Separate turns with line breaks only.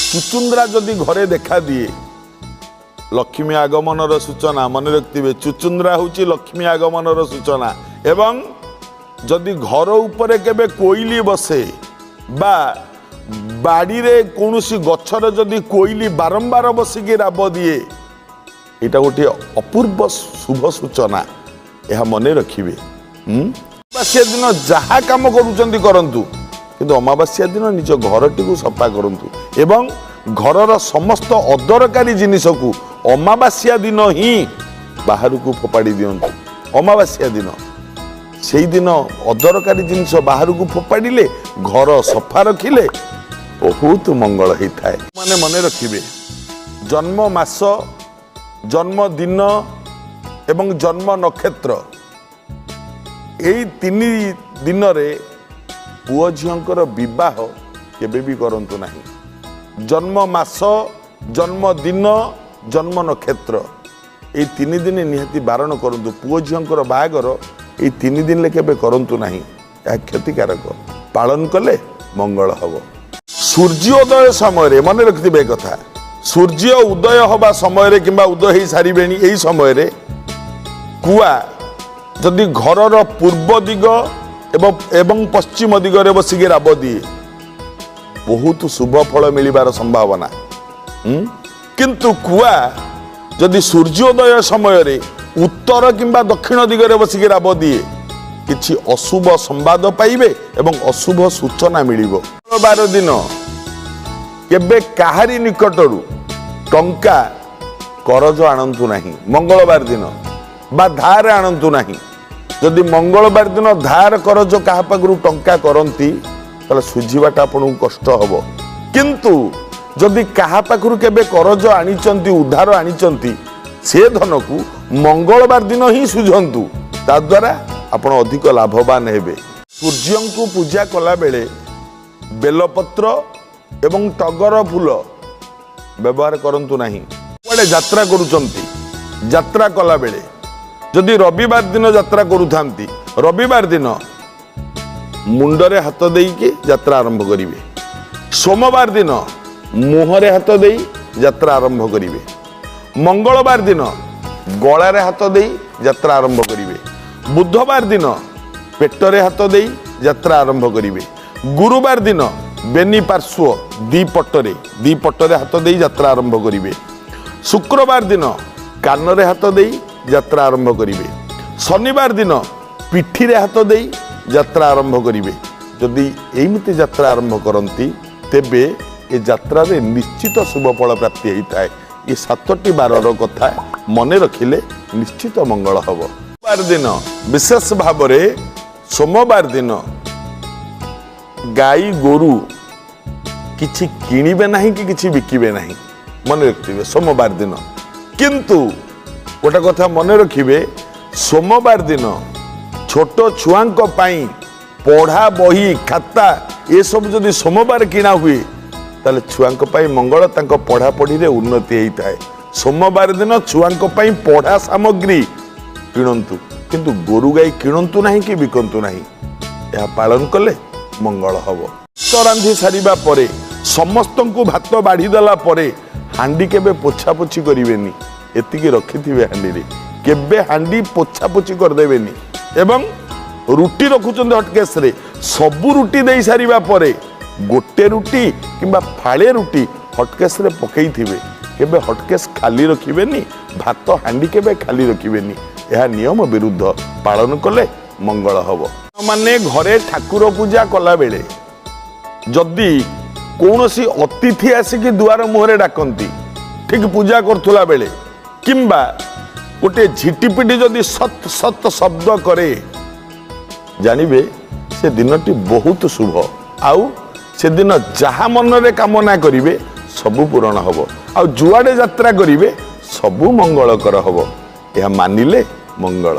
ଚୁଚୁନ୍ଦ୍ରା ଯଦି ଘରେ ଦେଖାଦିଏ, ଲକ୍ଷ୍ମୀ ଆଗମନର ସୂଚନା। ମନେ ରଖିଥିବେ, ଚୁଚୁନ୍ଦ୍ରା ହେଉଛି ଲକ୍ଷ୍ମୀ ଆଗମନର ସୂଚନା। ଏବଂ ଯଦି ଘର ଉପରେ କେବେ କୋଇଲି ବସେ ବା ବାଡ଼ିରେ କୌଣସି ଗଛରେ ଯଦି କୋଇଲି ବାରମ୍ବାର ବସିକି ରାବ ଦିଏ, ଏଇଟା ଗୋଟିଏ ଅପୂର୍ବ ଶୁଭ ସୂଚନା। ଏହା ମନେ ରଖିବେ। ଅମାବାସ୍ୟା ଦିନ ଯାହା କାମ କରୁଛନ୍ତି କରନ୍ତୁ, କିନ୍ତୁ ଅମାବାସ୍ୟା ଦିନ ନିଜ ଘରଟିକୁ ସଫା କରନ୍ତୁ ଏବଂ ଘରର ସମସ୍ତ ଅଦରକାରୀ ଜିନିଷକୁ ଅମାବାସ୍ୟା ଦିନ ହିଁ ବାହାରକୁ ଫୋପାଡ଼ି ଦିଅନ୍ତୁ। ଅମାବାସ୍ୟା ଦିନ, ସେଇଦିନ ଅଦରକାରୀ ଜିନିଷ ବାହାରକୁ ଫୋପାଡ଼ିଲେ, ଘର ସଫା ରଖିଲେ ବହୁତ ମଙ୍ଗଳ ହେଇଥାଏ। ମାନେ ମନେ ରଖିବେ, ଜନ୍ମ ମାସ, ଜନ୍ମଦିନ ଏବଂ ଜନ୍ମ ନକ୍ଷତ୍ର, ଏଇ 3 ଦିନରେ ପୁଅ ଝିଅଙ୍କର ବିବାହ କେବେ ବି କରନ୍ତୁ ନାହିଁ। ଜନ୍ମ ମାସ, ଜନ୍ମଦିନ, ଜନ୍ମ ନକ୍ଷତ୍ର, ଏଇ 3 ଦିନ ନିହାତି ବାରଣ କରନ୍ତୁ। ପୁଅ ଝିଅଙ୍କର ବାହାଘର ଏଇ 3 ଦିନରେ କେବେ କରନ୍ତୁ ନାହିଁ, ଏହା କ୍ଷତିକାରକ। ପାଳନ କଲେ ମଙ୍ଗଳ ହେବ। ସୂର୍ଯ୍ୟୋଦୟ ସମୟରେ ମନେ ରଖିଥିବେ ଏ କଥା, ସୂର୍ଯ୍ୟ ଉଦୟ ହେବା ସମୟରେ କିମ୍ବା ଉଦୟ ହେଇ ସାରିବେଣି, ଏଇ ସମୟରେ କୁଆ ଯଦି ଘରର ପୂର୍ବ ଦିଗ ଏବଂ ପଶ୍ଚିମ ଦିଗରେ ବସିକି ରାବ ଦିଏ, ବହୁତ ଶୁଭ ଫଳ ମିଳିବାର ସମ୍ଭାବନା। କିନ୍ତୁ କୁଆ ଯଦି ସୂର୍ଯ୍ୟୋଦୟ ସମୟରେ ଉତ୍ତର କିମ୍ବା ଦକ୍ଷିଣ ଦିଗରେ ବସିକି ରାବ ଦିଏ, କିଛି ଅଶୁଭ ସମ୍ବାଦ ପାଇବେ ଏବଂ ଅଶୁଭ ସୂଚନା ମିଳିବ। ମଙ୍ଗଳବାର ଦିନ କେବେ କାହାରି ନିକଟରୁ ଟଙ୍କା କରଜ ଆଣନ୍ତୁ ନାହିଁ, ମଙ୍ଗଳବାର ଦିନ ବା ଧାର ଆଣନ୍ତୁ ନାହିଁ। ଯଦି ମଙ୍ଗଳବାର ଦିନ ଧାର କରଜ କାହା ପାଖରୁ ଟଙ୍କା କରନ୍ତି, ତାହେଲେ ସୁଝିବାଟା ଆପଣଙ୍କୁ କଷ୍ଟ ହେବ। କିନ୍ତୁ ଯଦି କାହା ପାଖରୁ କେବେ କରଜ ଆଣିଛନ୍ତି, ଉଧାର ଆଣିଛନ୍ତି, ସେ ଧନକୁ ମଙ୍ଗଳବାର ଦିନ ହିଁ ସୁଝନ୍ତୁ, ତାଦ୍ୱାରା ଆପଣ ଅଧିକ ଲାଭବାନ ହେବେ। ସୂର୍ଯ୍ୟଙ୍କୁ ପୂଜା କଲାବେଳେ ବେଲପତ୍ର ଏବଂ ଟଗର ଫୁଲ ବ୍ୟବହାର କରନ୍ତୁ ନାହିଁ। କୁଆଡ଼େ ଯାତ୍ରା କରୁଛନ୍ତି, ଯାତ୍ରା କଲାବେଳେ ଯଦି ରବିବାର ଦିନ ଯାତ୍ରା କରୁଥାନ୍ତି, ରବିବାର ଦିନ ମୁଣ୍ଡରେ ହାତ ଦେଇକି ଯାତ୍ରା ଆରମ୍ଭ କରିବେ। ସୋମବାର ଦିନ ମୁହଁରେ ହାତ ଦେଇ ଯାତ୍ରା ଆରମ୍ଭ କରିବେ। ମଙ୍ଗଳବାର ଦିନ ଗଳାରେ ହାତ ଦେଇ ଯାତ୍ରା ଆରମ୍ଭ କରିବେ। ବୁଧବାର ଦିନ ପେଟରେ ହାତ ଦେଇ ଯାତ୍ରା ଆରମ୍ଭ କରିବେ। ଗୁରୁବାର ଦିନ ବେନି ପାର୍ଶ୍ୱ ଦି ପଟରେ ହାତ ଦେଇ ଯାତ୍ରା ଆରମ୍ଭ କରିବେ। ଶୁକ୍ରବାର ଦିନ କାନରେ ହାତ ଦେଇ ଯାତ୍ରା ଆରମ୍ଭ କରିବେ। ଶନିବାର ଦିନ ପିଠିରେ ହାତ ଦେଇ ଯାତ୍ରା ଆରମ୍ଭ କରିବେ। ଯଦି ଏମିତି ଯାତ୍ରା ଆରମ୍ଭ କରନ୍ତି, ତେବେ ଏ ଯାତ୍ରାରେ ନିଶ୍ଚିତ ଶୁଭ ଫଳ ପ୍ରାପ୍ତି ହେଇଥାଏ। ଏ 7ଟି ବାରର କଥା ମନେ ରଖିଲେ ନିଶ୍ଚିତ ମଙ୍ଗଳ ହେବ। ସୋମବାର ଦିନ ବିଶେଷ ଭାବରେ, ସୋମବାର ଦିନ ଗାଈ ଗୋରୁ କିଛି କିଣିବେ ନାହିଁ କି କିଛି ବିକିବେ ନାହିଁ, ମନେ ରଖିଥିବେ ସୋମବାର ଦିନ। କିନ୍ତୁ ଗୋଟେ କଥା ମନେ ରଖିବେ, ସୋମବାର ଦିନ ଛୋଟ ଛୁଆଙ୍କ ପାଇଁ ପଢ଼ା ବହି ଖାତା ଏସବୁ ଯଦି ସୋମବାର କିଣା ହୁଏ, ତାହେଲେ ଛୁଆଙ୍କ ପାଇଁ ମଙ୍ଗଳ, ତାଙ୍କ ପଢ଼ାପଢ଼ିରେ ଉନ୍ନତି ହେଇଥାଏ। ସୋମବାର ଦିନ ଛୁଆଙ୍କ ପାଇଁ ପଢ଼ା ସାମଗ୍ରୀ କିଣନ୍ତୁ, କିନ୍ତୁ ଗୋରୁ ଗାଈ କିଣନ୍ତୁ ନାହିଁ କି ବିକନ୍ତୁ ନାହିଁ। ଏହା ପାଳନ କଲେ ମଙ୍ଗଳ ହେବ। ଭାତ ରାନ୍ଧି ସାରିବା ପରେ, ସମସ୍ତଙ୍କୁ ଭାତ ବାଢ଼ିଦେଲା ପରେ ହାଣ୍ଡି କେବେ ପୋଛାପୋଛି କରିବେନି। ଏତିକି ରଖିଥିବେ ହାଣ୍ଡିରେ, କେବେ ହାଣ୍ଡି ପୋଛାପୋଛି କରିଦେବେନି। ଏବଂ ରୁଟି ରଖୁଛନ୍ତି ହଟକେସରେ, ସବୁ ରୁଟି ଦେଇ ସାରିବା ପରେ ଗୋଟେ ରୁଟି କିମ୍ବା ଫାଳେ ରୁଟି ହଟକେସରେ ପକେଇଥିବେ। କେବେ ହଟକେସ୍ ଖାଲି ରଖିବେନି, ଭାତ ହାଣ୍ଡି କେବେ ଖାଲି ରଖିବେନି, ଏହା ନିୟମ ବିରୁଦ୍ଧ। ପାଳନ କଲେ ମଙ୍ଗଳ ହେବ। ମାନେ ଘରେ ଠାକୁର ପୂଜା କଲାବେଳେ ଯଦି କୌଣସି ଅତିଥି ଆସିକି ଦୁଆର ମୁହଁରେ ଡାକନ୍ତି ଠିକ ପୂଜା କରୁଥିଲା ବେଳେ, କିମ୍ବା ଗୋଟିଏ ଝିଟିପିଟି ଯଦି ସତ୍ ସତ୍ ଶବ୍ଦ କରେ, ଜାଣିବେ ସେ ଦିନଟି ବହୁତ ଶୁଭ। ଆଉ ସେଦିନ ଯାହା ମନରେ କାମନା କରିବେ ସବୁ ପୂରଣ ହେବ, ଆଉ ଯୁଆଡ଼େ ଯାତ୍ରା କରିବେ ସବୁ ମଙ୍ଗଳକର ହେବ। ଏହା ମାନିଲେ ମଙ୍ଗଳ।